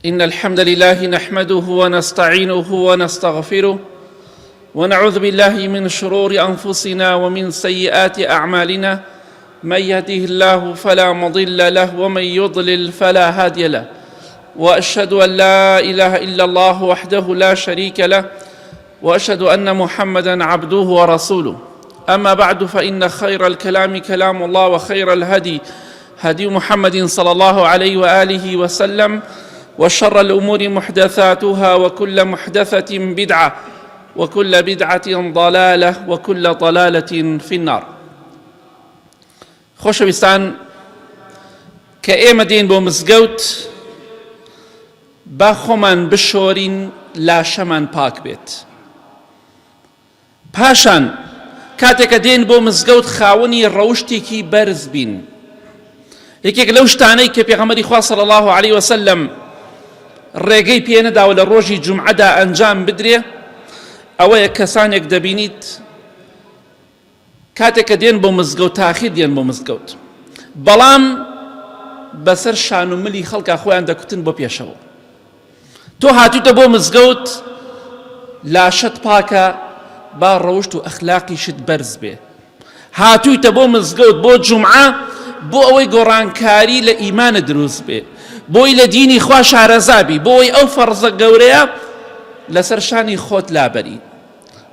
إن الحمد لله نحمده ونستعينه ونستغفره ونعوذ بالله من شرور أنفسنا ومن سيئات أعمالنا من يهده الله فلا مضل له ومن يضلل فلا هادي له واشهد ان لا اله الا الله وحده لا شريك له واشهد ان محمدا عبده ورسوله اما بعد فان خير الكلام كلام الله وخير الهدي هدي محمد صلى الله عليه واله وسلم وشر الامور محدثاتها وكل محدثه بدعه وكل بدعه ضلاله وكل ضلاله في النار خۆشەویستان کە ئێمە دێین بۆ مزگەوت با خۆمان بشۆرین لاشەمان پاک بێت پاشان کاتێک کە دێن بۆ مزگەوت خاوەنی ڕەوشتێکی بەرز بین یەکێک لەو شتانەی کە پێغەمبەری خوا صلی الله علیه وسلم ڕێگەی پێ نەداوە لە ڕۆژی جومعەدا ئەنجام بدرێ ئەوەیە کەسانێک دەبینیت کاتێک کە دێن بۆ مزگەوت تاخیر دێن بۆ مزگەوت بەڵام بەسەر شان و ملی خەڵکا خۆیان دەکوتن بۆ پێشەوە تۆ هاتوویتە بۆ مزگەوت لاشەت پاکە با ڕەوشت و ئەخلاقیشت بەرز بێ هاتوویتە بۆ مزگەوت بۆ جومعە بۆ ئەوەی گۆڕانکاری لە ئیمانە دروست بێ بۆی لە دینی خوا شارەزابی بۆ ئەوەی ئەو فەرزە گەورەیە لەسەر شانی خۆت لابەری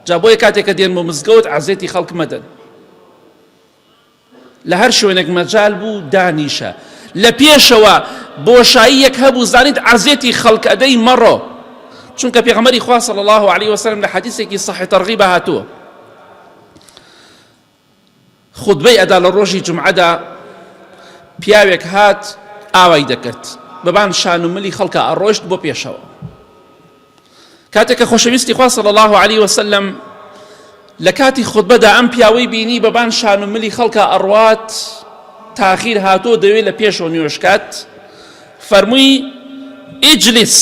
جا بۆیە کاتێک کە دێن بۆ مزگەوت عەزێتی خەڵک مەدەن لە هەر شوێنێک مەجال بوو دانیشە لە پێشەوە بۆشاییەک هەبوو زانیت عەزێتی خەڵک ئەدەی مەڕۆ چونکە پێغەمبەری خوا صلی الله علیه وسلم لە حەدیثێکی صحیح ترغیب هاتووە خوتبەی ئەدا لە ڕۆژی جومعەدا پیاوێک هات ئاوای دەکرد بەبان شان و ملی خەڵکە ئەڕۆشت بۆ پێشەوە کاتێک کە خۆشەویستی خوا صلی الله علیه وسلم لە کاتی خوتبەدا ئەم پیاوەی بینی بەبان شان و ملی خەڵکە ئەڕوات تاخیر هاتۆ دەوێت لە پێشەوە نوێژکات فەرمووی اجلس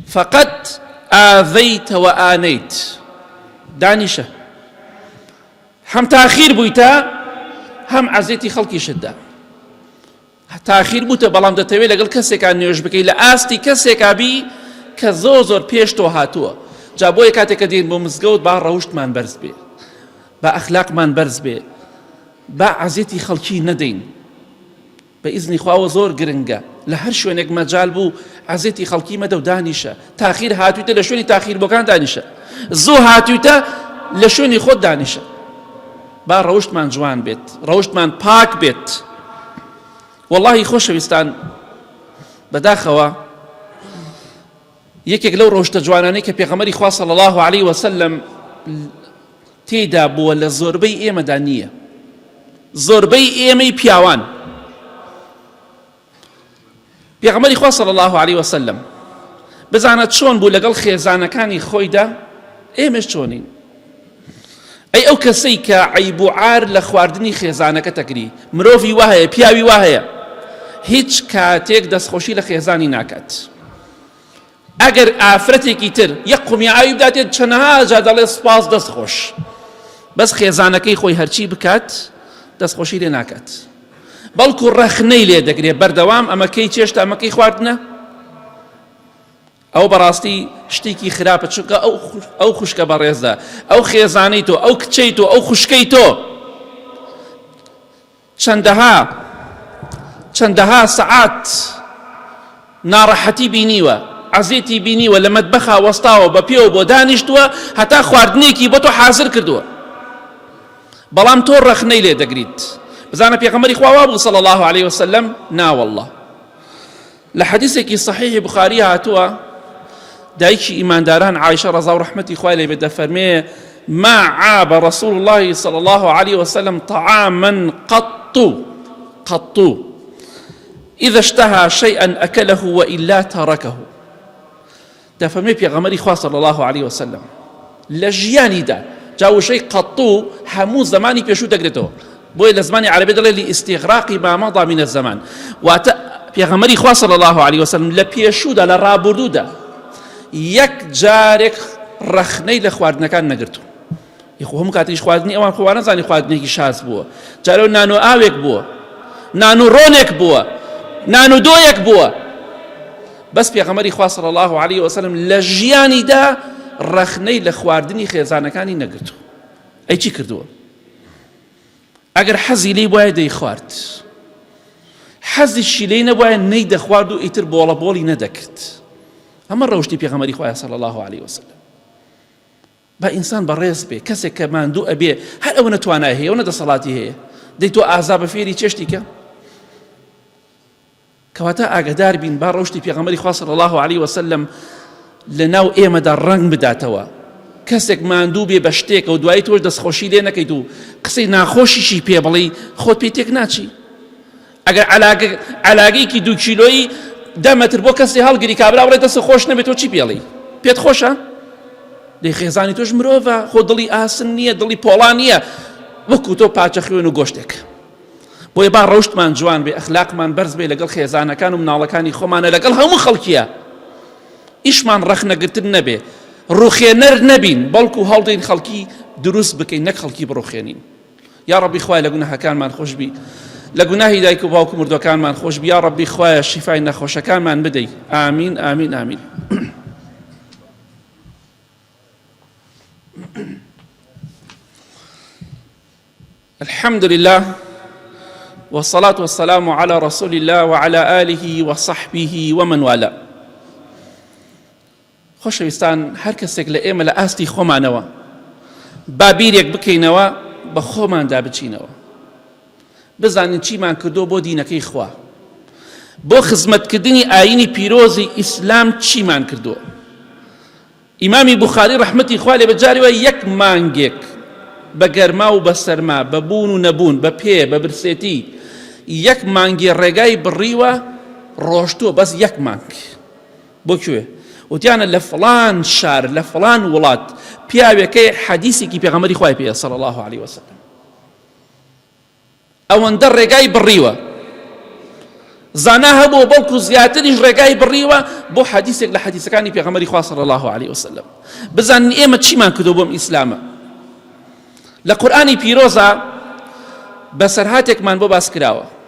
فقد آذیت وآنیت دانیشە هەم تاخیر بوویتە هەم عەزێتی خەڵکیشت دا تاخیر بووتە بەڵام دەتەوێت لەگەڵ کەسێکا نوێژ بکەی لە ئاستی کەسێکا بی کە زۆر زۆر پێش تۆ هاتووە جا بۆیە کاتێک کە دێن بۆ مزگەوت با ڕەوشتمان بەرز بێ با ئەخلاقمان بەرز بێ با عەزێتی خەڵکی نەدەین بە ئیزنی خواوە زۆر گرنگە لە هەر شوێنێک مەجال بوو عەزێتی خەڵکی مەدە و دانیشە تاخیر هاتوویتە لە شوێنی تاخیر بۆکان دانیشە زوو هاتوویتە لە شوێنی خۆت دانیشە با ڕەوشتمان جوان بێت ڕەوشتمان پاک بێت واللهی خۆشەویستان بەداخەوە یەکێک لەو ڕەوشتە جوانانەی کە پێغەمبەری خوا صلی الله علیه وسلم تێیدا بووە لە زۆربەی ئێمەدا نییە زۆربەی ئێمەی پیاوان پێغەمبەری خوا صلی الله علیه وسلم بزانە چۆن بوو لەگەڵ خێزانەکانی خۆیدا ئێمەش چۆنین ئەی ئەو کەسەی کە عەیب و عار لە خواردنی خێزانەکە تەگری مرۆڤی وا هەیە پیاوی وا هەیە هیچ کاتێک دەستخۆشی لە خێزانی ناکات ئەگەر ئافرەتێکی تر یەک قومی ئاوی بداتێت چەنەها جار دەڵێ سوپاس دەست خۆش بەس خێزانەکەی خۆی هەرچی بکات دەستخۆشی لێ ناکات بەڵکو ڕەخنەی لێ دەگرێ بەردەوام ئەمەکەی چێشتە ئەمەکەی خواردنە ئەو بەڕاستی شتێکی خراپە چونکە ئەو ئەو خوشکە بەڕێزە ئەو خێزانەی تۆ ئەو کچەی تۆ ئەو خوشکەی تۆ چەندەها چەندەها سەعات ناڕەحەتی بینیوە عەزێتی بینیوە لە مەتبەخا وەستاوە بە پێوە بۆ دانیشتووە هەتا خواردنێکی بۆ تۆ حازر کردووە بەڵام تۆ ڕەخنەی لێ دەگریت بزانە پێغەمبەری خوا وابوو صلی الله علیه وسلم نا والله لە حەدیسێکی صحیحی بخاری هاتووە دایکی ئیمانداران عایشە ڕەزا و ڕەحمەتی خوای لێ بێت دەفەرمێ ما عاب رسول الله صلى الله عليه وسلم طعاما قط قط إذا اشتهى شيئا أكله وإلا تركه دەفەرمێ پێغەمبەری خوا صلی اللە علیە وسلم لە ژیانیدا جا وشەی قەتو هەموو زمانی پێشوو دەگرێتەوە بۆیە لە زمانی عەرەبی دەڵێ لاستغراق ما مضى من الزمان واتە پێغەمبەری خوا صلی الله علیه وسلم لە پێشوودا لە ڕابردوودا یەک جارێک ڕەخنەی لە خواردنەکان نەگرتو یخۆ هەموو کاتیش خواردنی ئەوان خۆ وانەزانی خواردنێکی شاز بووە جارەوە نان و ئاوێک بووە نان و ڕۆنێک بووە نان و دۆیەک بووە. بەس پێغەمبەری خوا صلی الله علیه وسلم لە ژیانیدا ڕەخنەی لە خواردنی خێزانەکانی نەگرتووە. ئەی چی کردووە؟ ئەگەر حەزی لێی بوایە دەیخوارد، حەزیشی لێی نەبوایە نەیدەخوارد و ئیتر بۆڵە بۆڵی نەدەکرد. ئەمە ڕەوشتی پێغەمبەری خوایە صلی الله علیه وسلم. با ئینسان بەڕێز بێ، کەسێک کە ماندوو ئەبێ هەر ئەوەنە توانای هەیە ئەوەنە دەسەڵاتی هەیە، دەی تۆ ئازا بە فێری چێشتی کە؟ کەواتە ئاگەدار بین با ڕەوشتی پێغەمبەری خوا صلی اللە علیه وسلم لە ناو ئێمەدا ڕەنگ بداتەوە کەسێک ماندوو بێ بە شتێکەوە دوایی تۆش دەستخۆشی لێ نەکەیت و قسەی ناخۆشیشی پێ بڵێی خۆت پێی تێک ناچی ئەگەر علاگەیەکی دوو کیلۆیی دە مەتر بۆ کەسی هەڵگری کابرا بڵێ دەست خۆش نەبێت تۆ چی پێڵی پێت خۆشە دەی خێزانی تۆش مرۆڤە خۆ دڵی ئاسن نییە دڵی پۆڵا نییە وەکو تۆ پاچە خوێن و گۆشتێک بۆیە با ڕەوشتمان جوان بێ ئەخلاقمان بەرز بێ لەگەڵ خێزانەکان و مناڵەکانی خۆمانە لەگەڵ هەموو خەڵکیە ئیشمان ڕەخنەگرتن نەبێ ڕوخێنەر نەبین بەڵکو هەڵدەین خەڵکی دروست بکەین نەک خەڵکی بڕوخێنین یا ڕەبی خوای لە گوناهەکانمان خۆشبی لە گوناهی دایک و باوک و مردوەکانمان خۆشبی یا ڕەبی خوایە شیفای نەخۆشەکانمان بدەی ئامین ئامین ئامین الحمد لله والصلاة والسلام على رسول الله وعلى آله وصحبه ومن والاه خۆشەویستان هەر کەسێک لە ئێمە لە ئاستی خۆمانەوە با بیرێک بکەینەوە بە خۆماندا بچینەوە بزانین چیمان کردو بۆ دینەکەی خوا بۆ خزمەتکردنی ئاینی پیرۆزی ئیسلام چیمان کردووە ئیمامی بوخاری ڕەحمەتی خوا لێ بێت جاری وایە یەک مانگێک بە گەرما و بە سەرما بە بوون و نەبوون بە پێ بە برسێتی یەک مانگی ڕێگای بڕیوە ڕۆشتووە بەس یەک مانگ بۆ کوێ وتیانە لە فڵان شار لە فڵان وڵات پیاوێکەی حەدیسێکی پێغەمبەری خوای پێیە صلی الله علیه وسلم ئەوەندە ڕێگای بڕیوە زانا هەبوو بەڵکو زیاتریش ڕێگای بڕیوە بۆ حەدیسێک لە حەدیسەکانی پێغەمبەری خوا صلی الله علیه وسلم بزانین ئێمە چیمان کردو بۆم ئیسلامە لە قورئانی پیرۆزە بەسەرهاتێکمان بۆ باس کراوە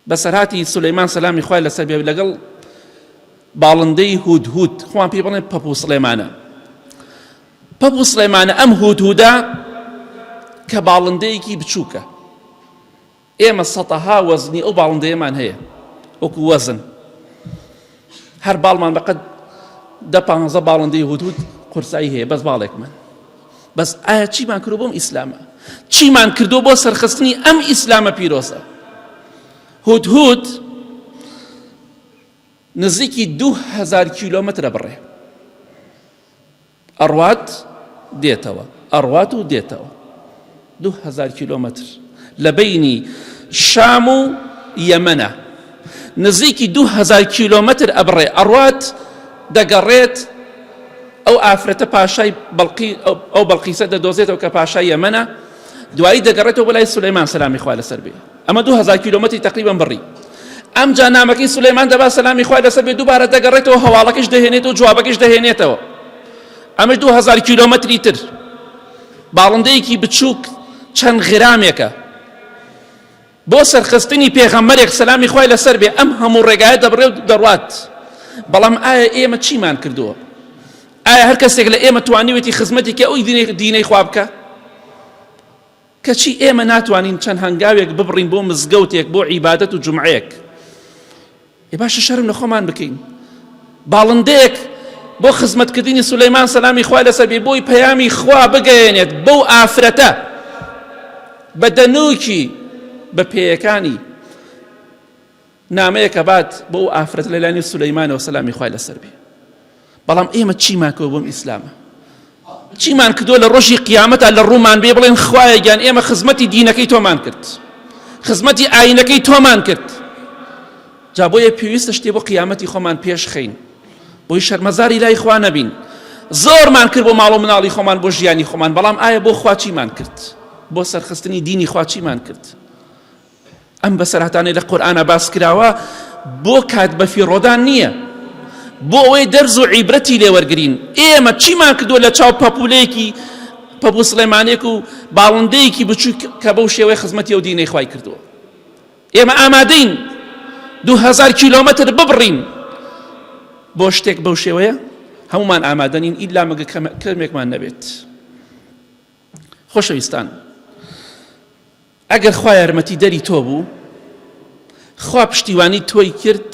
بەسەرهاتی سولەیمان سەلامی خوای لەسەر بێ لەگەڵ باڵندەی هود هود خۆمان پێی بڵێن پەپوو سڵێمانە پەپوو سڵێمانە ئەم هود هودا کە باڵندەیەکی بچووکە ئێمە سەتەها وەزنی ئەو باڵندەیەمان هەیە وەکو وەزن هەر باڵمان بەقەد دە پانزە باڵندەی هودهود قورسایی هەیە بەس باڵێکمان بەس ئایا چیمان کردو بۆم ئیسلامە چیمان کردو بۆ سەرخستنی ئەم ئیسلامە پیرۆزە هودهود نزیکی 2000 کیلۆمەترە بڕێ ئەڕوات دێتەوە ئەڕوات و دێتەوە 2000 کیلۆمەتر لە بەینی شام و یەمەنە نزیکی 2000 کیلۆمەتر ئەبڕێ ئەڕوات دەگەڕێت ئەو ئافرەتە پاشای بەڵقی ئەو بەڵقیسە دەدۆزێتەوە کە پاشای یەمەنە دوایی دەگەڕێتەوە بۆ لای سولەیمان سەلامی خوا لەسەر بێ ئەمە 2000 کیلۆمەتری تقریبا بڕی ئەمجا نامەکەی سولەیمان دەبا سەلامی خوای لەسەر بێ دووبارە دەگەڕێتەوە هەواڵەکەش دەهێنێتەوە جوابەکەش دەهێنێتەوە ئەمەش 2000 کیلۆمەتری تر باڵندەیەکی بچووک چەند غرامێکە بۆ سەرخستنی پێغەمبەرێک سەلامی خوای لەسەر بێ ئەم هەموو ڕێگایە دەبڕێ و دەڕوات بەڵام ئایا ئێمە چیمان کردووە ئایا هەر کەسێک لە ئێمە توانیوێتی خزمەتێکی ئەو دینەی خوا بکە کەچی ئێمە ناتوانین چەند هەنگاوێک ببڕین بۆ مزگەوتێک بۆ عیبادەت و جومعەیەک ئێ باشە شەرم لە خۆمان بکەین باڵندەیەک بۆ خزمەتکردنی سولەیمان سەلامی خوای لەسەر بێ بۆی پەیامی خوا بگەیەنێت بەو ئافرەتە بە دەنووکی بە پێیەکانی نامەیەک ئەبات بۆ ئەو ئافرەتە لە لایەنی سولەیمانەوە سەلامی خوای لەسەر بێ بەڵام ئێمە چیمان کردووە بۆم ئیسلامە چیمان کردووە لە ڕۆژی قیامەتا لە ڕوومان بێ بڵێن خوایە گیان ئێمە خزمەتی دینەکەی تۆمان کرد خزمەتی ئاینەکەی تۆمان کرد جا بۆیە پێویستە شتێ بۆ قیامەتی خۆمان پێش خەین بۆی شەرمەزاری لای خوا نەبین زۆرمان کرد بۆ ماڵ و مناڵی خۆمان بۆ ژیانی خۆمان بەڵام ئایا بۆ خوا چیمان کرد بۆ سەرخستنی دینی خوا چیمان کرد ئەم بەسەرهاتانەی لە قورئانا باس کراوە بۆ کات بەفیڕۆدان نییە بۆ ئەوەی دەرز و عیبرەتی لێ وەرگرین ئێمە چیمان کردووە لە چاو پەپولەیەکی پەپوو سڵێمانێک و باڵندەیەکی بچووک کە بەو شێوەی خزمەتی ئەو دینەی خوای کردووە ئێمە ئامادەین. 2000 کیلۆمەتر ببڕین بۆ شتێک بەو شێوەیە؟ هەمومان ئامادە نین ئیلا مەگە کەمێکمان نەبێت. خۆشەویستان ئەگەر خوا یارمەتی دەری تۆ بوو خوا پشتیوانی تۆی کرد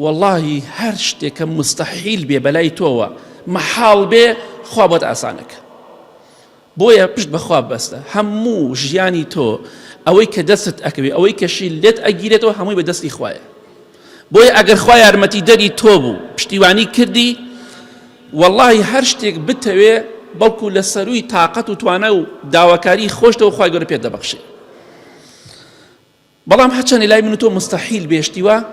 وەڵاهی هەر شتێک کە مستحیل بێ بەلای تۆوە مەحاڵ بێ خوا بۆت ئاسانەکە بۆیە پشت بەخوا بەستە هەموو ژیانی تۆ ئەوەی کە دەستت ئەکەوێ ئەوەی کەشی لێت ئەگیرێتەوە هەمووی بە دەستی خوایە بۆیە ئەگەر خوا یارمەتی دەری تۆ بوو پشتیوانی کردی وەڵاهی هەر شتێک بتەوێ بەڵکو لە سەروی تاقەت و توانا و داواکاری خۆشتەوە خوای گەورە پێت دەبەخشێ بەڵام هەرچەندی لای من و تۆ مستحیل بێ شتی وا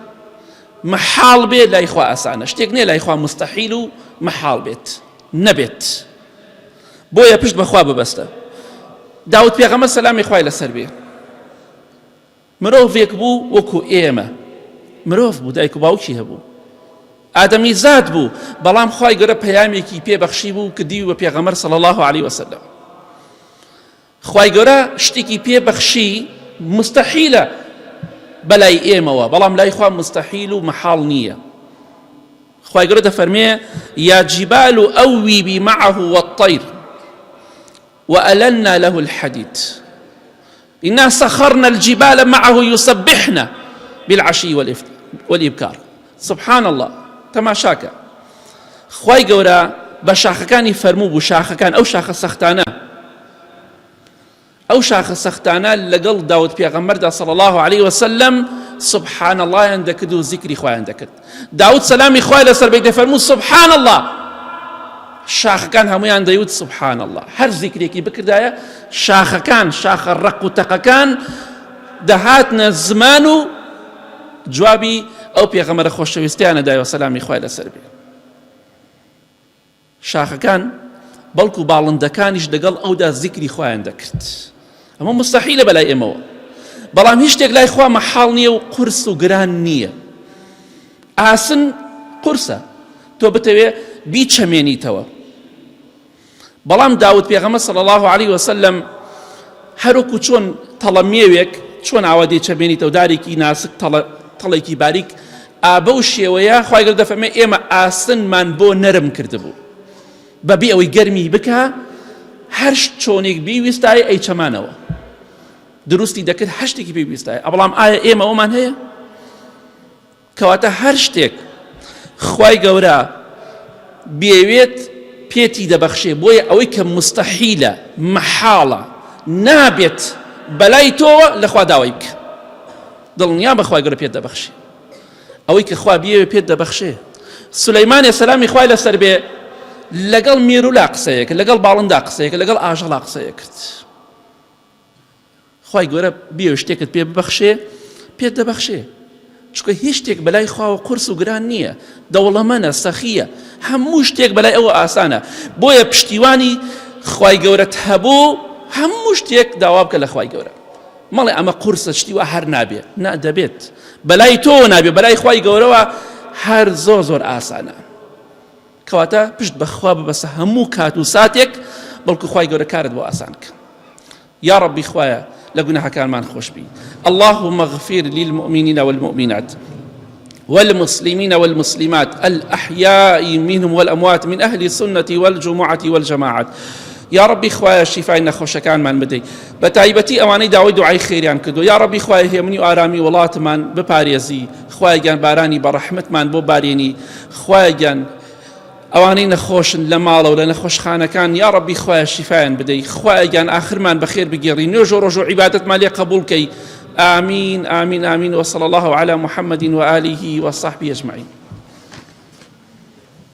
مەحاڵ بێ لای خوا ئاسانە شتێک نییە لای خوا مستحیل و مەحاڵ بێت نەبێت بۆیە پشت بەخوا ببەستە داود پێغەمبەر سەلامی خوای لەسەر بێ مرۆڤێک بوو وەکو ئێمە مرۆڤ بوو دایک و باوکی هەبوو ئادەمی زاد بوو بەڵام خوای گەورە پەیامێکی پێ بەخشی بوو کردی بە پێغەمبەر صلی الله علیه وسلم خوای گەورە شتێکی پێ بەخشی مستحیلە بەلای ئێمەوە بەڵام لای خوا مستحیل و مەحاڵ نییە خوای گەورە دەفەرمێ یا جبال ئەویبی معه والطیر وألنا له الحديد إنا سخرنا الجبال معه يسبحن بالعشي والإبكار سبحان الله تەماشاکە خوای گەورە بە شاخەکانی فەرموو بوو شاخەکان ئەو شاخە سەختانە ئەو شاخە سەختانە لەگەڵ داود پێغەمبەردا صلی الله عليه وسلم سبحان اللهیان دەکرد و زیکری خوایان دەکرد داود سەلامی خوای لەسەر بێت دەفەرموو سبحان الله شاخەکان هەمویان دەیوت سبحان الله هەر زیکرێکی بکردایە شاخەکان شاخە ڕق و تەقەکان دەهاتنە زمان و جوابی ئەو پێغەمبەرە خۆشەویستیانە دایەوە سەلامی خوای لەسەر بێ شاخەکان بەڵکو باڵندەکانیش لەگەڵ ئەودا زیکری خۆیان دەکرد ئەمە مستحیلە بەلای ئێمەوە بەڵام هیچ شتێک لای خوا مەحاڵ نییە و قورس و گران نییە ئاسن قورسە تۆ بتەوێ بیچەمێنیتەوە بەڵام داود پێغەمبەر صلی الله علیه وسلم هەروەکو چۆن تەڵە مێوێک چۆن ئاوا دەیچەمێنیتەوە دارێکی ناسک تەڵە تەڵێکی باریک ئابە و شێوەیە خوای گەورە دەفەرمێ ئێمە ئاسنمان بۆ نەرم کردبوو بەبێ ئەوەی گەرمی بکە هەر چۆنێک بیویستایە ئەیچەمانەوە دروستی دەکرد هەر شتێکی پێویستایە بەڵام ئایا ئێمە ئەومان هەیە کەواتە هەر شتێک خوای گەورە بێوێت پێتی دەبەخشێ بۆیە ئەوەی کە مستەحیلە مەحاڵە نابێت بەلای تۆوە لەخوا داوای بکە دڵنیا بە خوای گەورە پێت دەبەخشێ ئەوەی کە خوا بیەوێ پێت دەبەخشێ سولەیمانێ سەلامی خوای لەسەر بێ لەگەڵ مێرولا قسەیەک لەگەڵ باڵندا قسەیەک لەگەڵ ئاژەڵا قسەیە کرد خوای گەورە بیەوێ شتێکت پێ ببەخشێ پێت دەبەخشێ چونکە هیچ شتێک بەلای خواوە قورس و گران نییە دەوڵەمەنە سەخیە هەموو شتێک بەلای ئەوە ئاسانە بۆیە پشتیوانی خوای گەورەت هەبوو هەموو شتێک داوا بکە لە خوای گەورە مەڵێ ئەمە قورسە شتی وا هەر نابێ نا دەبێت بەلای تۆوە نابێ بەلای خوای گەورەوە هەر زۆر زۆر ئاسانە کەواتە پشت بەخوا ببەسە هەموو کات و ساتێک بەڵکو خوای گەورە کارت بۆ ئاسان کە یاڕەبی خوایە لە گوناهەکانمان خۆشبی اللهم اغفر للمؤمنین والمؤمنات والمسلمين والمسلمات الأحياء منهم والأموات من أهل السنة والجمعة والجماعات یا ڕبی خوایە شیفای نەخۆشەکانمان بدەیت بە تایبەتی ئەوانەی داوای دوعای خێریان کردو یا ڕبی خوایە هێمنی و ئارامی وڵاتمان بپارێزی خوایە گیان بارانی بە ڕەحمەتمان بۆ بارێنی خوایە گیان ئەوانەی نەخۆشن لە ماڵەوە لە نەخۆشخانەکان یاڕەبی خوایە شیفایان بدەی خوایە گیان ئاخرمان بەخێر بگێڕی نوێژ و ڕۆژ و عیبادەتمان لێ قبوڵ کەی ئامین ئامین ئامین وصلی الله علی محمد وآله وصحبه اجمعین.